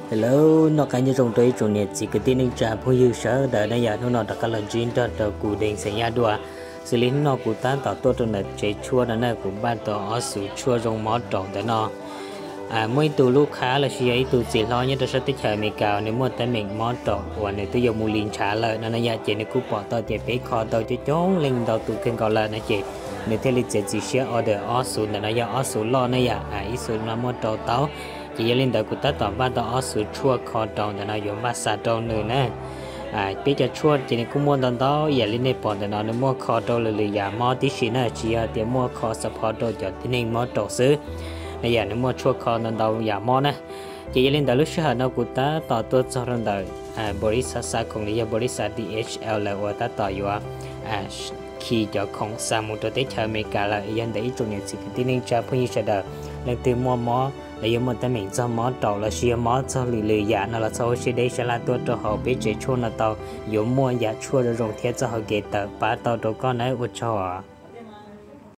Hello, noj qab nyob zoo rau ib tsoom niam txiv kwv tij neej tsa phooj ywg sawv daws na yom. Hnub no rov qab los ntsib nrog rau kuv Deev xeem Yaj dua. Xws li hnub no kuv tab tom tuaj rau ntawm tsev tshuaj no na, kuv npaj tau ob xuv tshuaj zoo mob raum ntawm no. Muaj ib tug lub qhab los sis yog ib tug txiv hlob nyob rau sab teb chaws Amelikas nws muaj teeb meem mob raum uas nws twb yuav mus li ntshav lawm no na yom, ces nws kuj pom tau tias peb kho tau coob coob leej ntau tus kawg nkaus lawm no ces nws thiaj li txiav txim siab order ob xuv ntawm no yog ob xuv loj na yom, ib xuv no muaj rau tau. Ces yog li ntawd kuv tab tom npaj tau ob xuv tshuaj kho rau ntawm no yuav npaj xa rau nws na. Peb cov tshuaj ces nws kuj muaj ntau ntau yam li nej pom ntawm no, nws muaj kho rau lwm lwm yam mob tib si na, tsis yog tias muaj kho xav pho rau cov tib neeg mob raum xwb. Yam nws muaj tshuaj kho ntau ntau yam mob na. Ces yog li ntawd lub sij hawm no kuv tab tom tuaj txog rau ntawm npaus lis xav xa khoom li yog npaus lis xav D H L uas tab tom yuav khi cov khoom xa mus rau teb chaws Amelikas lawm. Yog ntawm ib tsoom niam txiv kwv tij neej tsa phooj ywg sawv daws, leej twg muaj mob los yog muaj teeb meem txog mob raum los sis yog mob txog lwm lwm yam no los txhob ua siab deb, sab laj tuaj rau hauv peb tsev tshuaj no tau, yuav muaj yam tshuaj zoo zoo thiab txoj hauv kev tawm pab tau rau koj na. Ua tsaug.